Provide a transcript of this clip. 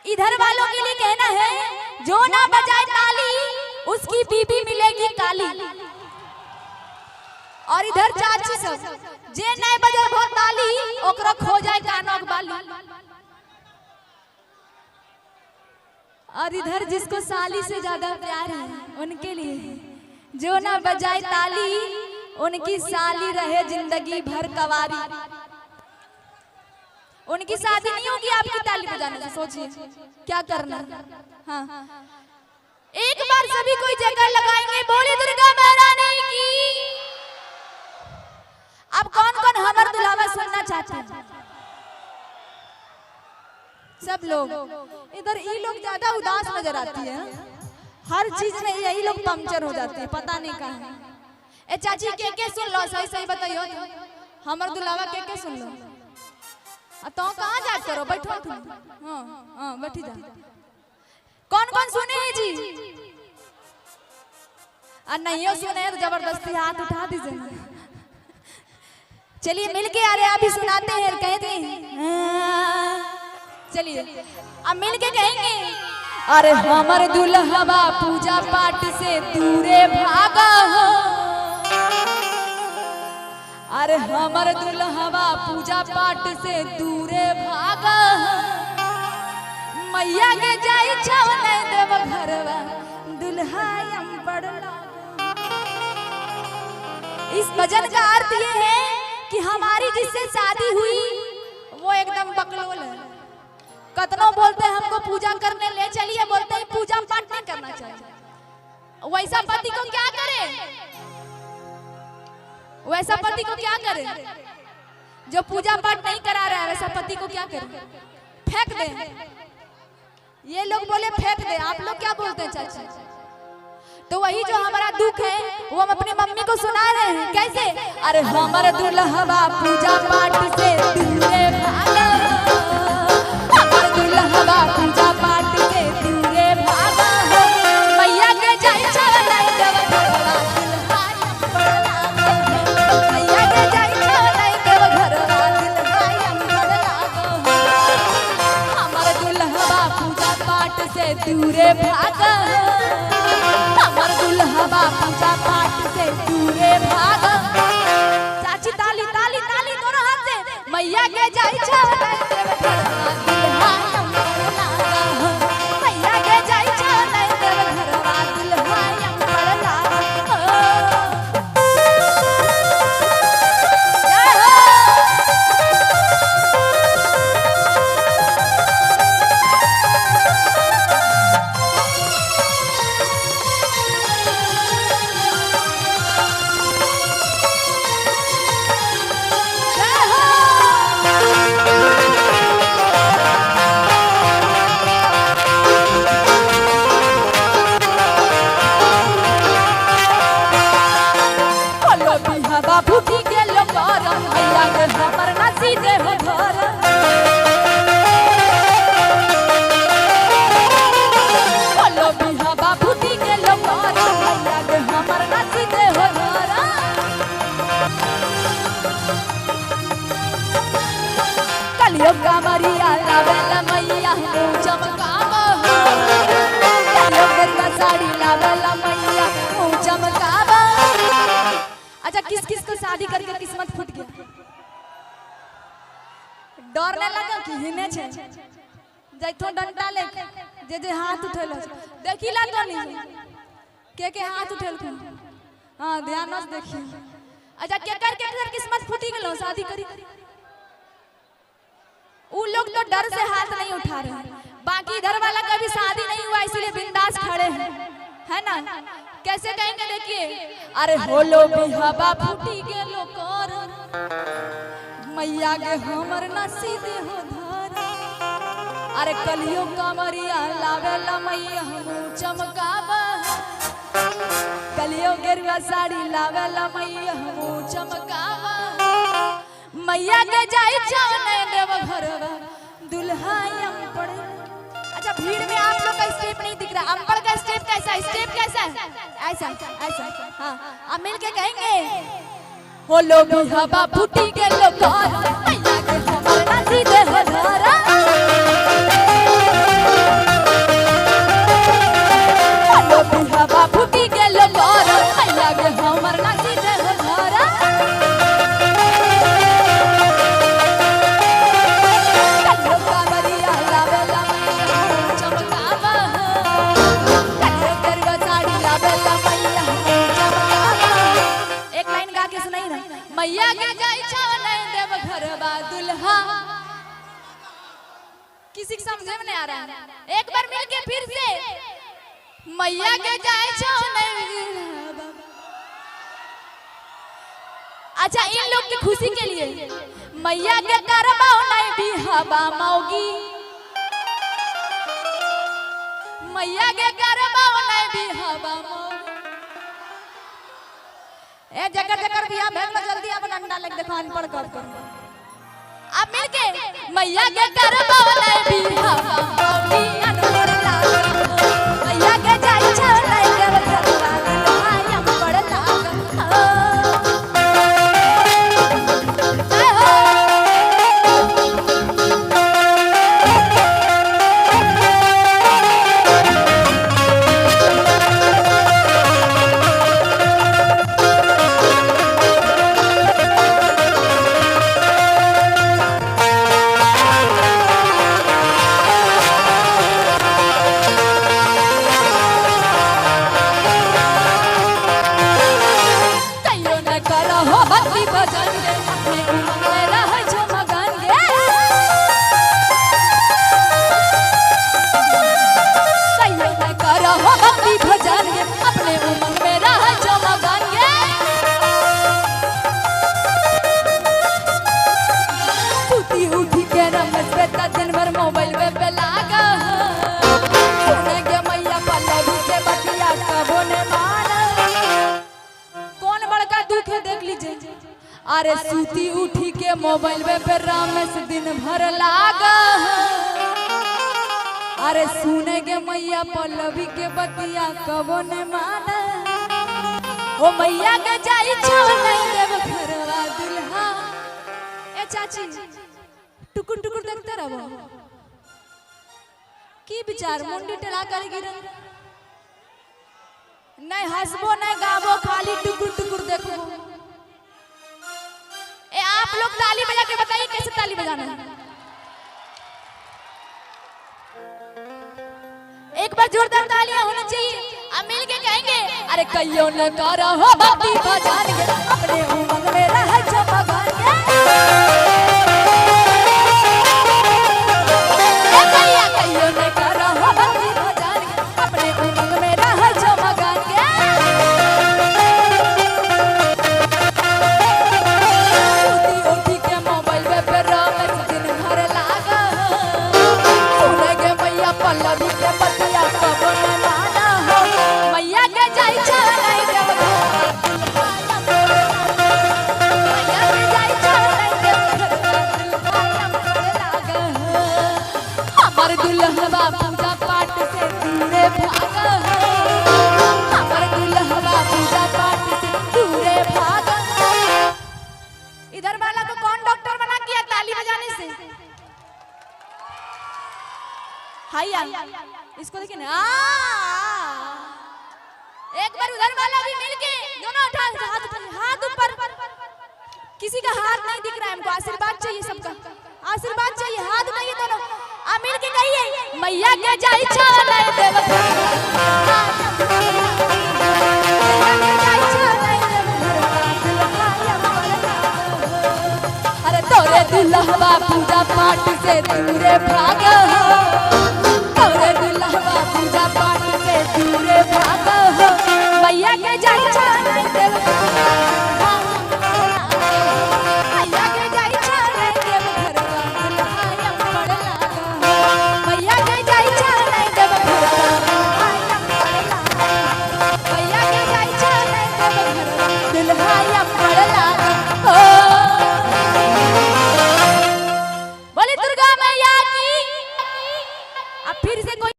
इधर वालों के लिए कहना है, जो ना बजाए ताली उसकी बीबी मिलेगी काली। और इधर चाची सब जे नहीं बजाए बहुत ताली ओकरा खो जाए कानक बाली। और इधर जिसको साली से ज्यादा प्यार है उनके लिए, जो ना बजाए ताली उनकी साली रहे जिंदगी भर कवारी। उनकी शादी नहीं होगी आपकी ताली बजाने से, सोचिए क्या करना। हाँ, एक बार सभी कोई जगह लगाएंगे, बोले दुर्गा महारानी की। अब कौन कौन हमर दुल्हावा सुनना चाहते हैं? सब लोग। इधर ये लोग ज्यादा उदास नजर आती है, हर चीज में यही लोग पंक्चर हो जाते हैं, पता नहीं कहाँ। ए चाची के सुन लो, सही सही बताइयो, हमर दुल्हावा के सुन लो। तो कहाँ जा करो, बैठो तुम। हाँ हाँ बैठी जा। कौन कौन सुने हैं जी? और नहीं सुने हैं तो जबरदस्ती हाथ उठा दीजिए। चलिए मिलके, अरे अभी सुनाते हैं, कहते हैं चलिए अब मिलके कहेंगे। अरे हमर दुल्हवा पूजा पाठ से दूरे भागा हो, अरे हमर दुल्हवा पूजा पाठ से दूरे भागा हो, मैया के जाई छवने देव घरवा दुल्हा अम्बड़ लागा। इस भजन का अर्थ ये है कि हमारी जिससे शादी हुई वो एकदम बकलोल है। कतनों बोलते हैं हमको पूजा करने ले चलिए, बोलते हैं पूजा पाठ नहीं करना चाहिए। वैसा पति को क्या करे, वैसा पति को क्या करे जो पूजा पाठ नहीं करा रहा है, वैसा पति को क्या करे? फेंक दे। ये लोग बोले फेंक दे, आप लोग क्या बोलते हैं चाची? तो वही जो हमारा दुख है वो हम अपनी मम्मी को सुना रहे हैं। कैसे? अरे हमारा दुल्हवा पूजा पाठ से दूरे भागा, हमारा दुल्हवा पूजा पाठ से दूरे भागा, मैया के जाई छवलाई देव घरवा दुल्हा अम्बड़ लागो, मैया के जाई छवलाई देव घरवा दुल्हा अम्बड़ लागो, हमारा दुल्हवा पूजा पाठ से दूरे भागा, हमार दुल्हवा पूजा पाठ से दूरे भागा। चाची ताली ताली ताली दोनों हाथ से, मैया के जाई छवलाई देव घरवा दुल्हा अम्बड़ लागो, मैया के जाई छवलाई देव घरवा दुल्हा अम्बड़ लागो। जय हो। जय हो। बोलो बिहवा फूटी गेलो गरम, मैया के हमर नसी दे हो घर। बोलो बिहवा फूटी गेलो गरम, मैया के हमर नसी दे हो घर। कलियो कामरिया लावेला मैया मुँह चमकावो, कलियो गेरुआ साड़ी लावेला मैया मुँह चमकावो। अच्छा, किस किस को शादी करके किस्मत फूट गया? डर नहीं लगा कि हिने छे जैथो डंडा ले जे जे हाथ उठेल देखी ला तो नहीं के हाथ उठेल। हाँ ध्यान से देखी। अच्छा, केकर केकर किस्मत फूटी गेलो शादी करी? उ लोग तो डर से हाथ नहीं उठा रहे, बाकी इधर वाला कभी शादी नहीं हुआ इसलिए बिंदास खड़े हैं, है ना? कैसे कहेंगे देखिए। अरे होलो बिहवा फूटी गेलो कर, मैया के हमर नसीब हो धर, अरे कलियो कामरिया लावेला मैया मुँह चमकावा, कलियो गेरुआ साड़ी लावेला मैया मुँह चमकावा, मैया के जाई छवने देव घरवा दुल्हा अम्बड़। अच्छा, भीड़ में आप लोग का स्टेप नहीं दिख रहा, अम्बड़ का स्टेप कैसा? स्टेप कैसा है? ऐसा ऐसा। हाँ, अब मिल के कहेंगे होलो बिहवा फूटी गेलो कर, मैया के हमर नसी दे हो धरा। किसी के समझे में नहीं आ रहा है। एक बार मिलके फिर से मैया के जाए छो नहीं। अच्छा इन लोग की खुशी के लिए मैया के करबाओ नहीं बिहाबा मौगी, मैया के करबाओ नहीं बिहाबा मौगी। ए जकर जकर बियाह भेल जल्दी अपन अंडा लेके देखो अनपढ़ कर कर। अब मिलके मैया के करबाओ नहीं बिहाबा मौगी अनपढ़ लागल, मैया के जाई छो नहीं देव घरवा दुल्हा अनपढ़ लागल। अपने उमंग में रह छो मगन गे। सुती उठी के रमस पे दिन भर मोबाइल पे लागा, सुने के मैया पल्लवी के बतिया कबो ने माना। कौन बड़का दुख है देख लीजिए। अरे सूती उठी के मोबाइल पे रमेश दिन भर लागा, अरे सुने के मैया पल्लवी के बतिया कबो ने माना। ओ मैया के जाई छो नहीं देव घरवा दुल्हा। ए चाची टुकुर टुकुर देखते रहो की विचार मुंडी टेढ़ा कर गिरल, नहीं हंसबो नहीं गाबो खाली टुकुर टुकुर देखो। ए आप लोग ताली बजा के बताइए कैसे ताली बजाना है। एक बार जोरदार तालियां होना चाहिए। अब मिल के कहेंगे अरे कहियो न करो हो भक्ति भजन गे, अपने उमंग में रह छो मगन गे। ए भैया कहियो न करो हो भक्ति भजन गे, अपने उमंग में रह छो मगन गे। सुती उठी के मोबाइल पे रमेश दिन भर लागा, सुने के मैया पल्लवी के बतिया कबो न माना हो। मैया के जाई छो नहीं देव घरवा दुल्हा, मैया के जाई छो नहीं देव घरवा दुल्हा अनपढ़ लागा। हमर दुल्हवा पूजा पाठ से दूरे भागा, हमर दुल्हवा पूजा पाठ से दूरे भागा। इधर वाला को कौन डॉक्टर बना किया ताली बजाने से? हाय इसको देखिए ना, एक बार उधर वाला भी मिलके दोनों उठा हाथ ऊपर, हाथ ऊपर। किसी का हाथ नहीं दिख रहा है हमको, आशीर्वाद चाहिए सबका, आशीर्वाद चाहिए, हाथ उठाइए दोनों। आ मिल के कहिए मैया के जाई छो नहीं देव घरवा, मैया के जाई छो नहीं देव घरवा दुल्हा अनपढ़ लागा। अरे तोरे दुल्हवा पूजा पाठ से दूरे भागा, तोरे दुल्हवा पूजा पाठ से दूरे भागा। मैया के जाई छो नहीं देव